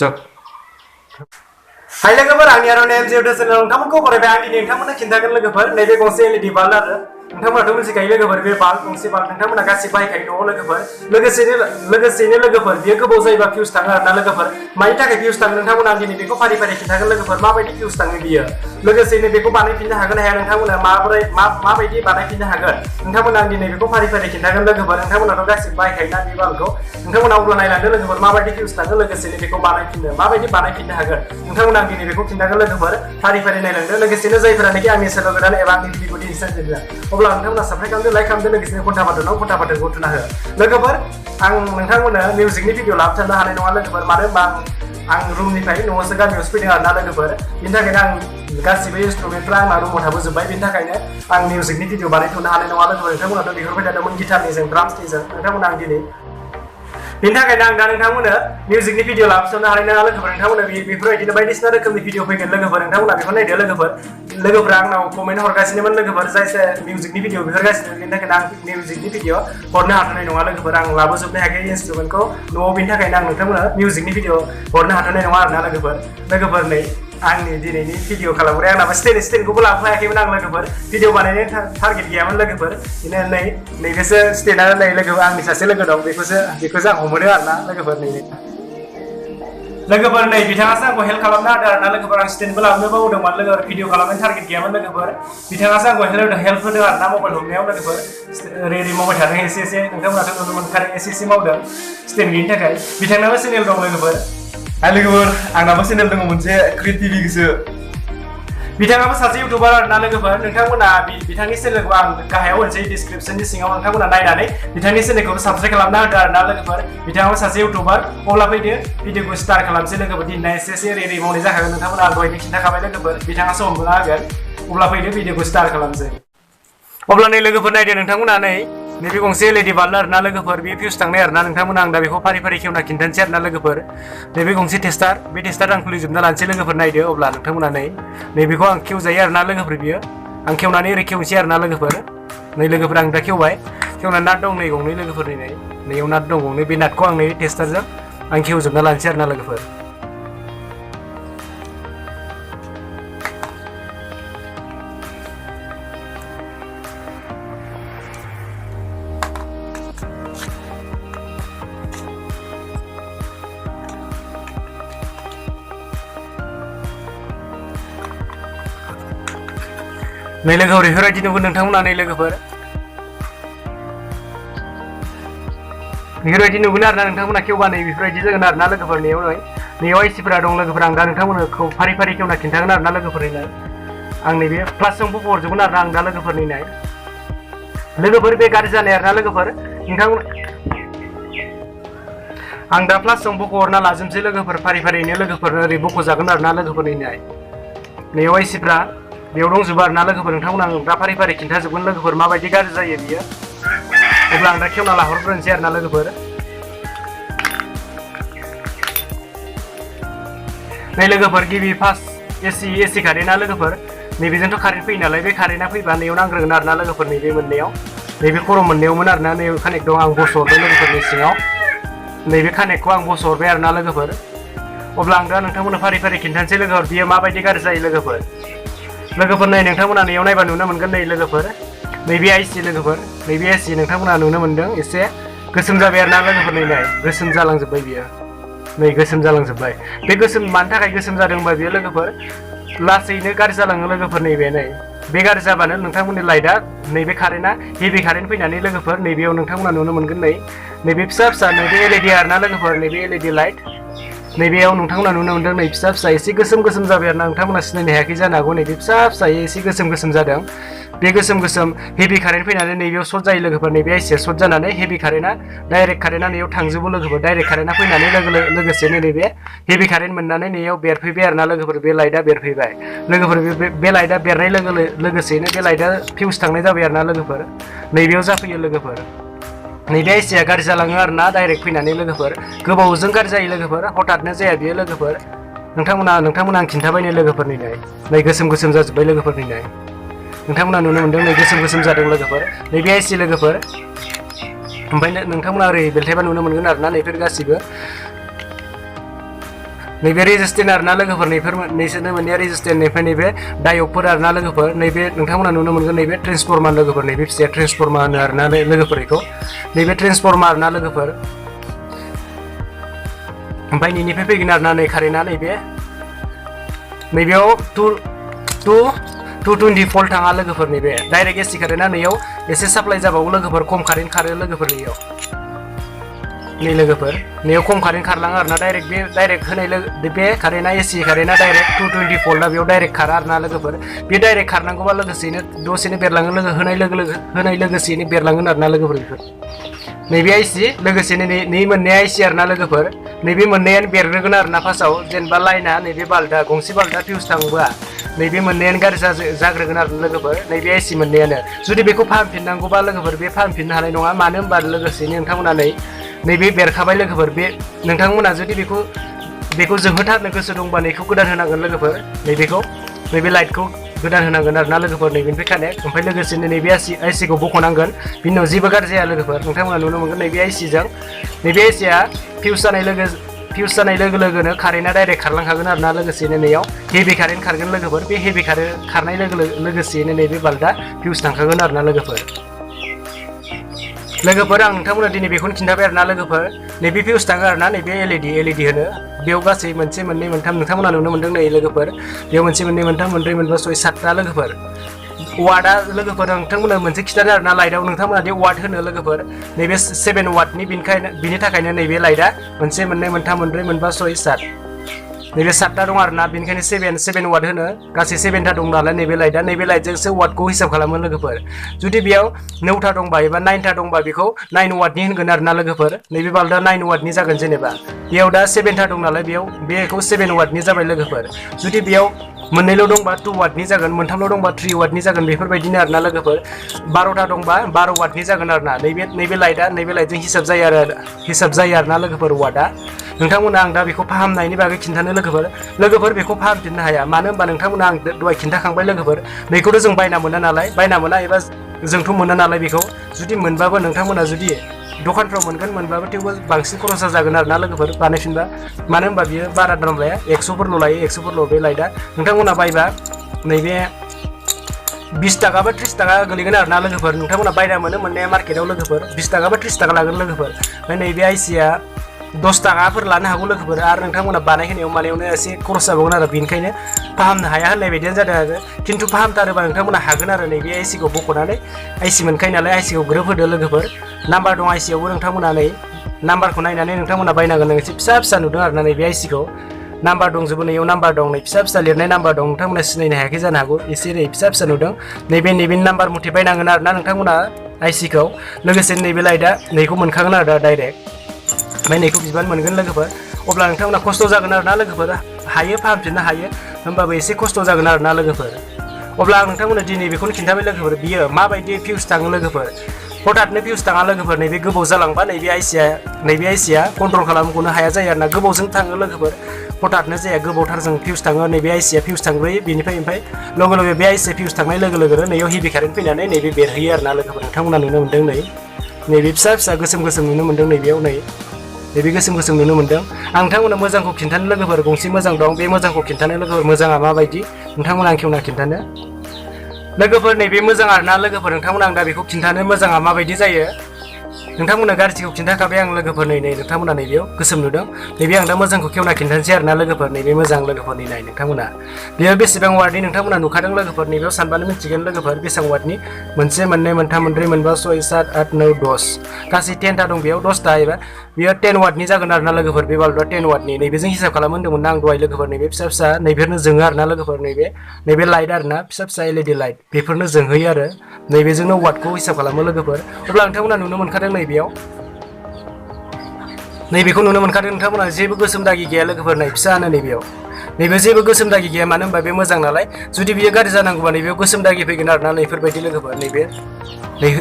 Stop. Hai logoफोर आंनि आर'नाइ JAYW channel नोंथांमोनखौ बरायबाय आं दिनै नोंथांमोननो खिन्थागोन लोगोफोर नैबे गंसे LED बाल्ब आरो नोंथांमोनाथ' मिथिखायो लोगोफोर बे बाल्ब गंसे बाल्ब नोंथांमोना गासिबो बाहायखायो न'आव लोगोफोर लोगोसेनो लोगोफोर बेयो गोबाव जायोबा फिउस थाङो आरोना लोगोफोर मानि थाखाय फिउस थाङो नोंथांमोना आं दिनै बेखौ फारि फारि खिन्थागोन लोगोफोर माबायदि फिउस थाङो बियो लोगोसेनो बेखौ बानायफिननो हागोन हाया नोंथांमोना माबायदि बानायफिननो हागोन नोंथांमोना आं दिनै बेखौ फारि फारि खिन्थागोन लोगोफोर नोंथांमोनाथ' गासिबो बाहायखायोना बे बाल्बखौ नोंथांमोना अब्ला नायलांदो लोगोफोर माबायदि फिउस थाङो लोगोसेनो बेखौ माबायदि बानायफिननो हागोन नोंथांमोना आं दिनै बेखौ खिन्थागोन लोगोफोर फारि फारि नायलांदो लोगोसेनो जायफोरानोखि आंनि चेनेल गोदान एबा आंनि भिडिअखौ दिन्थिनो सानदों अब्ला नोंथांमोना साबस्क्राइब खालामदो लाइक खालामदो लोगोसेनो घन्टा बाटनखौ थुना हो लोगोफोर आं नोंथांमोननो मिउजिकनि भिडिअ लाबोथारनो हानाय नङा लोगोफोर मानो होनबा आं रुमनिफ्राय न'आवसो गामियावसो फैदों आरोना लोगोफोर बिनि थाखायनो आं गासिबो इन्सट्रुमेन्टफ्रा आंना रुमाव थाबोजोब्बाय बिनि थाखायनो आं मिउजिकनि भिडिअ बानायथ'नो हानाय नङा लोगोफोर नोंथांमोनाथ' बिहरबाय थादोंमोन गिटारनिजों ड्राम्सनिजों नोंथांमोना आं दिनै बिनि थाखायनो आं दा नोंथांमोननो मिउजिकनि भिडिअ लाबोस'नो हानाय नङा लोगोफोर नोंथांमोना बेफोरबायदिनो बायदिसिना रोखोमनि भिडिअ फैगोन लोगोफोर नोंथांमोना बेखौ नायदो लोगोफोरा आंनाव कमेन्ट हरगासिनोमोन लोगोफोर जाय मिउजिकनि भिडिअ बिहरगासिनो बिनि थाखायनो आं मिउजिकनि भिडिअ हरनो हाथ'नाय नङा लोगोफोर आं लाबोजोबनो हायाखै इन्सट्रुमेन्टखौ न'आव बिनि थाखायनो आं नोंथांमोननो मिउजिकनि भिडिअ हरनो हाथ'नाय नङा आरोना लोगोफोर नै आंनि दिनैनि भिडिअ खालामग्राया आंनाबो स्टेन्डखौबो लाबोफायाखैमोन आं लोगोफोर भिडिअ बानायनो टारगेट गैयामोन लोगोफोर बिदिनो नैबेसो स्टेन्डआ नै लोगो आंनि सासे लोगो दं बेखौसो आं हमोदो आरोना लोगोफोर नै बिथाङासो आंखौ हेल्प खालामना होदों आरोना लोगोफोर आं स्टेन्डबो लाबोनो बावदोंमोन लोगोफोर भिडिअ खालामनायनि टारगेट गैयामोन लोगोफोर बिथाङासो आंखौ हेल्प होदों आरोना मबाइल हमनायाव लोगोफोर ओरै मावबाय थादों एसे नोंथांमोनाथ' नुनो मोनखादों एसे मावदों स्टेन्ड गैयिनि थाखाय बिथांनाबो चेनेल दं लोगोफोर लोगोफोर आंनाबो चेनेल दङ मोनसे क्रिएट टिभिखौसो बिथाङाबो सासे इउटुबार आरोना लोगोफोर नोंथांमोना बिथांनि चेनेलखौ आं गाहायाव होनोसै डिसक्रिपशननि सिङाव नोंथांमोना नायनानै बिथांनि चेनेलखौबो साबस्क्राइब खालामना होदो आरोना लोगोफोर बिथाङाबो सासे इउटुबार अब्ला फैदो भिडिअखौ स्टार्ट खालामसै लोगोफोर दिनै एसे ओरै मावनाय जाखागोन नोंथांमोना आं दहायनो खिन्थाखाबाय लोगोफोर बिथाङा सम होना होगोन अब्ला फैदो भिडिअखौ स्टार्ट खालामसै अब्ला नै लोगोफोर नायदो नोंथांमोना नैबे गंसे LED बाल्ब आरोना लोगोफोर बे फिउस थांनाय आरोना नोंथांमोना आं दा बेखौ फारि फारि खेवना खिन्थानोसै आरोना लोगोफोर नैबे गंसे टेस्टार बे टेस्टार आं खुलिजोबना लानोसै लोगोफोर नायदो अब्ला नोंथांमोना नैबेखौ आं खेवजायो आरोना लोगोफोर बियो आं खेवनानै ओरै खेवनोसै आरोना लोगोफोर नै लोगोफोर आं दा खेवबाय खेवनानै नाट दं नै गंनै लोगोफोर नैयाव नाट दं गंनै बे नाटखौ आं नै टेस्टारजों आं खेवजोबना लानोसै आरोना लोगोफोर नै लोगोफोर बेफोरबायदि नुगोन नोंथांमोना नै लोगोफोर बेफोरबायदि नुगोन आरोना नोंथांमोना खेवबा नै बेफोरबायदि जागोन आरोना लोगोफोर नैयाव आइसिफोरा दं लोगोफोर आं दा नोंथांमोनखौ फारि फारि खेवना खिन्थागोन आरोना लोगोफोर आं नैबे प्लासजोंबो हरजोबगोन आरोना आं दा लोगोफोर लोगोफोर बे गाज्रि जानाय आरोना लोगोफोर नोंथांमोन आं दा प्लासजों बख'हरना लाजोबसै लोगोफोर फारि फारिनो लोगोफोर ओरै बख'जागोन आरोना लोगोफोर नैयाव आइसिफ्रा बेयाव दंजोबो आरोना लोगोफोर नोंथांमोना आं दा फारि फारि खिन्थाजोबगोन लोगोफोर माबायदि गाज्रि जायो बियो अब्ला आं दा खेवना लाहरग्रोनोसै आरोना लोगोफोर नै लोगोफोर गिबि फार्स्ट एसि कारेन्टआ लोगोफोर नैबेजोंथ' कारेन्ट फैयो नालाय बे कारेन्टआ फैबा नैयाव नांग्रोगोन आरोना लोगोफोर नैबे मोननैयाव नैबे खर' मोननैयावमोन आरोना नैबे कानेक्ट दं आं बस'हरबाय लोगोफोरनि सिङाव नैबे कानेक्टखौ आं बस'हरबाय आरोना लोगोफोर अब्ला आं दा नोंथांमोननो फारि फारि खिन्थानोसै लोगोफोर बियो माबायदि गाज्रि जायो लोगोफोर नै नोंथांमोना नैयाव नायबा नुनो मोनगोन नै लोगोफोर नैबे आइसि लोगोफोर नैबे आइसि नोंथांमोना नुनो मोनदों एसे गोसोम जाबाय आरोना लोगोफोर नै गोसोम जालांजोब्बाय बियो नै गोसोम जालांजोब्बाय बे गोसोम मानि थाखाय गोसोम जादों होनबा बियो लोगोफोर लासैनो गाज्रि जालाङो लोगोफोर बे गाज्रि जाबानो नोंथांमोननि लाइटआ नैबे कारेन्टआ हेभि कारेन्ट फैनानै लोगोफोर नैबेयाव नोंथांमोना नुनो मोनगोन नैबे फिसा नैबे LED आरोना लोगोफोर नैबे LED लाइट नैबेयाव नोंथांमोना नुनो मोनदों नै फिसा एसे गोसोम जाबाय आरोना नोंथांमोना सिनायनो हायाखै जानो हागौ नैबे फिसायै एसे गोसोम जादों बे गोसोम हेभि कारेन्ट फैनानै नैबेयाव सर्ट जायो लोगोफोर नैबे आइसिया सर्ट जानानै हेभि कारेन्टआ डाइरेक्ट कारेन्टआ नैयाव थांजोबो लोगोफोर डाइरेक्ट कारेन्टआ फैनानै लोगोसेनो नैबे हेभि कारेन्ट मोननानै नैयाव बेरफैबाय आरोना लोगोफोर बे लाइटआ बेरफैबाय लोगोफोर बे लाइटआ बेरनाय लोगोसेनो बे लाइटआ फिउस थांनाय जाबाय आरोना लोगोफोर नैबेयाव जाफैयो लोगोफोर नैबे आइसिया गाज्रि जालाङो आरोना डाइरेक्ट फैनानै लोगोफोर गोबावजों गाज्रि जायो लोगोफोर हठाथनो जाया बियो लोगोफोर नोंथांमोना आं खिन्थाबाय लोगोफोर नै गोसोम जाजोब्बाय लोगोफोर नोंथांमोना नुनो मोनदों नै गोसोम जादों लोगोफोर नैबे आइसि लोगोफोर ओमफ्राय नोंथांमोना ओरै बेलथायबा नुनो मोनगोन आरोना नैफोर गासिबो नैबे रेजिस्टेन्ट आरोना लोगोफोर नैसोरनो मोननाया रेजिस्टेन्ट निफ्राय नैबे डायकफोर आरोना लोगोफोर नैबे नोंथांमोना नुनो मोनगोन नैबे ट्रेन्सफर्मार लोगोफोर नैबे फिसाया ट्रेन्सफर्मार होनो आरोना लोगोफोर बेखौ नैबे ट्रेन्सफर्मार आरोना लोगोफोर ओमफ्राय नैनिफ्राय फैगोन आरोना नै कारेन्टआ नैबेयाव 220 भल्ट थाङा लोगोफोर नैबे डाइरेक्ट एसि कारेन्टआ नैयाव एसे साप्लाइ जाबावो लोगोफोर खम कारेन्ट खारो लोगोफोर नैयाव नै लोगोफोर नैयाव खम कारेन्ट खारलाङो आरोना डाइरेक्ट होनाय बे कारेन्टआ एसि कारेन्टआ डाइरेक्ट 220 भल्टआ बेयाव डाइरेक्ट खारा आरोना लोगोफोर बे डाइरेक्ट खारनांगौबा लोगोसेनो दसेनो बेरलाङो होनाय लोगोसेनो बेरलाङो आरोना लोगोफोर बेफोर नैबे आइसि लोगोसेनो नै मोननाया आइसि आरोना लोगोफोर नैबे मोननायानो बेरग्रोगोन आरोना फार्स्टआव जेनेबा लाइना नैबे बाल्बा गंसे बाल्बा फिउस थाङोबा नैबे मोननायानो गाज्रि जाग्रोगोन आरो लोगोफोर नैबे आइसि मोननायानो जुदि बेखौ फाहामफिननांगौबा लोगोफोर बे फाहामफिननो हानाय नङा मानो होनबा लोगोसेनो नोंथांमोना नैबे बेरखाबाय लोगोफोर बे नोंथांमोना जुदि बेखौ जोंहोथारनो गोसो दंबा नैखौ गोदान होनांगोन लोगोफोर नैबे लाइटखौ गोदान होनांगोन आरोना लोगोफोर नैबेनिफ्राय कानेक्ट ओमफ्राय लोगोसेनो नैबे आइसिखौ बख'नांगोन बिनि उनाव जेबो गाज्रि जाया लोगोफोर नोंथांमोना नुनो मोनगोन नैबे आइसिजों नैबे आइसिया फिउस जानाय लोगो लोगोनो कारेन्टआ डाइरेक्ट खारलांखागोन आरोना लोगोसेनो नैयाव हेभि कारेन्ट खारगोन लोगोफोर बे हेभि खारनाय लोगोसेनो नैबे बाल्बा फिउस थांखागोन आरोना लोगोफोर आं नोंथांमोना दिनै बेखौनो खिन्थाबाय आरोना लोगोफोर नैबे फिउस थाङो आरोना नैबे एलइडि होनो बेयाव गासै मोनसे मोननै मोनथाम नोंथांमोना नुनो मोनदों नै लोगोफोर बेयाव मोनसे मोननै मोनथाम मोनब्रै मोनबा 6 7टा लोगोफोर वाटआ लोगोफोर नोंथांमोना मोनसे खिथानो आरोना लाइटआव नोंथांमोना दि वाट होनो लोगोफोर नैबे 7 वाटनि बिनि थाखायनो नैबे लाइटआ मोनसे मोननै मोनथाम मोनब्रै मोनबा 6 7 नैबे 7टा दं आरोना बेनिखायनो 7 वाट होनो गासै 7टा दं नालाय नैबे लाइटजोंसो वाटखौ हिसाब खालामो लोगोफोर जुदि बेयाव 9टा दंबा एबा 9टा दंबा बेखौ 9 वाटनि होनगोन आरोना लोगोफोर नैबे बाल्बा 9 वाटनि जागोन जेनेबा बेयाव दा 7टा दं नालाय बेखौ 7 वाटनि जाबाय लोगोफोर जुदि बेयाव मोननैल' दंबा 2 वाटनि जागोन मोनथामल' दंबा 3 वाटनि जागोन बेफोरबायदिनो आरोना लोगोफोर 12टा दंबा 12 वाटनि जागोन आरोना नैबे लाइटजों हिसाब जायो आरोना लोगोफोर वाटआ नोंथांमोना आं दा बेखौ फाहामनायनि बागै खिन्थानो लोगोफोर बेखौ फाहामफिननो हाया मानो होनबा नोंथांमोना आं दहाय खिन्थाखांबाय लोगोफोर नैखौथ' जों बायना मोना एबा जोंथ' मोना नालाय बेखौ जुदि मोनबाबो नोंथांमोना जुदि दखानफ्राव मोनबाबो थेवबो बांसिन खरसा जागोन आरोना लोगोफोर बानायफिनबा मानो होनबा बियो बारा दाम लाया 100फोरल' लायो 100फोरल' बे लाइटआ नोंथांमोना बायबा नैबे 20 टाका बा 30 टाका गोलैगोन आरोना लोगोफोर नोंथांमोना बायना मोननाया मार्केटआव लोगोफोर 20 टाका बा 30 टाका लागोन लोगोफोर ओमफ्राय नैबे आइसिया 10 टाकाफोर लानो हागौ लोगोफोर आरो नोंथांमोना बानायहोनायाव मानायावनो एसे खरस जाबावगोन आरो बेनिखायनो फाहामनो हाया होननाय बायदियानो जादों आरो खिन्थु फाहामथारोबा नोंथांमोना हागोन आरो नैबे आइसिखौ बख'नानै आइसि मोनखायो नालाय आइसिखौ ग्रोब होदो लोगोफोर नाम्बार दं आइसियावबो नोंथांमोना नाम्बारखौ नायनानै नोंथांमोना बायनांगोन एसे फिसा नुदों आरोना नैबे आइसिखौ नाम्बार दंजोबो नैयाव नाम्बार दं नै फिसा लिरनाय नाम्बार दं नोंथांमोना सिनायनो हायाखै जानो हागौ एसे नै फिसा नुदों नैबे नाम्बार मथे बायनांगोन आरोना नोंथांमोना आइसिखौ लोगोसे नैबे लाइटआ नैखौ मोनखागोन आरो डाइरेक्ट ओमफ्राय नैखौ बिबान मोनगोन लोगोफोर अब्ला नोंथांमोना खस्थ' जागोन आरोना लोगोफोर हायो फाहामफिननो हायो होमबाबो एसे खस्थ' जागोन आरोना लोगोफोर अब्ला आं नोंथांमोना दिनै बेखौनो खिन्थाबाय लोगोफोर बियो माबायदि फिउस थाङो लोगोफोर हठाथनो फिउस थाङा लोगोफोर नैबे गोबाव जालांबा नैबे आइसिया कन्ट्रल खालामग'नो हाया जायो आरोना गोबावजों थाङो लोगोफोर हठाथनो जाया गोबावथारजों फिउस थाङो नैबे आइसिया फिउस थांग्रोयो बेनिफ्राय लगे बे आइसिया फिउस थांनाय लोगोनो नैयाव हेभि कारेन्ट फैनानै नैबे बेरहैयो आरोना लोगोफोर नोंथांमोना नुनो मोन्दों नैबे फिसा गोसोम नुनो मोन्दों नैबेयाव नैबे गोसोम नुनो मोन्दों आं नोंथांमोना मोजांखौ खिन्थानो लोगोफोर गंसे मोजां दं बे मोजांखौ खिन्थानो लोगोफोर मोजाङा माबायदि नोंथांमोना आं खेवना खिन्थानो लोगोफोर नैबे मोजां आरोना लोगोफोर नोंथांमोना आं दा बेखौ खिन्थानो मोजाङा माबायदि जायो नोंथांमोना गाज्रिखौ खिन्थाखाबाय आं लोगोफोर नै नोंथांमोना नैबेयाव गोसोम नुदों नैबे आं दा मोजांखौ खेवना खिन्थानोसै आरोना लोगोफोर नैबे मोजां लोगोफोरनि नाय नोंथांमोना बेयो बेसेबां वाटनि नोंथांमोना नुखादों लोगोफोर नैबेयाव सानबानो मिथिगोन लोगोफोर बेसेबां वाटनि मोनसे मोननै मोनथाम मोनब्रै मोनबा 6 7 8 9 10 गासै 10टा दं बेयाव 10टा एबा बेयो 10 वाटनि जागोन आरोना लोगोफोर बे बाल्बा 10 वाटनि नैबेजों हिसाब खालाम होन्दोंमोन ना आं दहाय लोगोफोर नैबे फिसा नैबेफोरनो जोङो आरोना लोगोफोर नैबे लाइट आरोना फिसा एलइडि लाइट बेफोरनो जोंहोयो आरो नैबेजोंनो वाटखौ हिसाब खालामो लोगोफोर अब्ला नोंथांमोना नुनो मोनखादों नैबेखौ नुनो मोनखादों नोंथांमोना जेबो गोसोम दागि गैया लोगोफोर नै फिसानो नैबे जेबो गोसोम दागि गैया मानो होनबा बे मोजां नालाय जुदि बियो गाज्रि जानांगौबा नैबेयाव गोसोम दागि फैगोन आरोना नैफोरबायदि लोगोफोर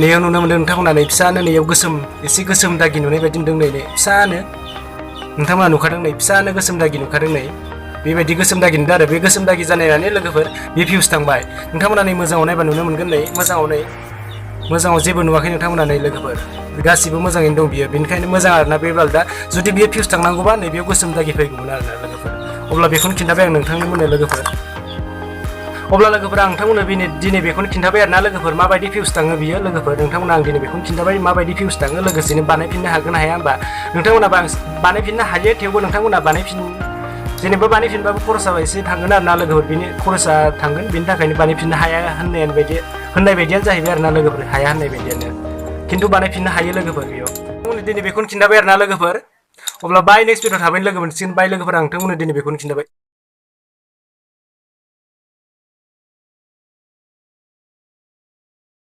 नैयाव नुनो मोन्दों नोंथांमोना नै फिसानो नैयाव एसे गोसोम दागि नुनाय बायदि नुदों नै फिसानो नोंथांमोना नुखादों नै फिसानो गोसोम दागि नुखादों नै बेबायदि गोसोम दागि नुदों आरो बे गोसोम दागि जानायनानै लोगोफोर बे फिउस थांबाय नोंथांमोना नै मोजाङाव नायबा नुनो मोनगोन नै मोजाङाव जेबो नुवाखै नोंथांमोना नै लोगोफोर गासिबो मोजाङैनो दं बियो बेनिखायनो मोजां आरोना बे बाल्बा जुदि बियो फिउस थांनांगौबा नैबेयाव गोसोम दागि फैगौमोन आरोना लोगोफोर अब्ला बेखौनो खिन्थाबाय आं नोंथांनो मोननो लोगोफोर अब्ला लोगोफोर आं नोंथांमोननो दिनै बेखौनो खिन्थाबाय आरोना लोगोफोर माबायदि फिउस थाङो बियो लोगोफोर नोंथांमोना आं दिनै बेखौनो खिन्थाबाय माबायदि फिउस थाङो लोगोसेनो बानायफिननो हागोन हाया होनबा नोंथांमोना बानायफिननो हायो थेवबो नोंथांमोना जेनेबा बानायफिनबाबो खरसा एसे थांगोन आरोना लोगोफोर बिनि खरसा थांगोन बिनि थाखायनो बानायफिननो हाया होननाय बायदियानो जाहैबाय आरोना लोगोफोर हाया होननाय बायदियानो खिन्थु बानायफिननो हायो लोगोफोर बेयाव दिनै बेखौनो खिन्थाबाय आरोना लोगोफोर अब्ला बाय नेक्स्ट भिडिअ थाबैनो लोगो मोनसिगोन बाय लोगोफोर आं नोंथांमोननो दिनै बेखौनो खिन्थाबाय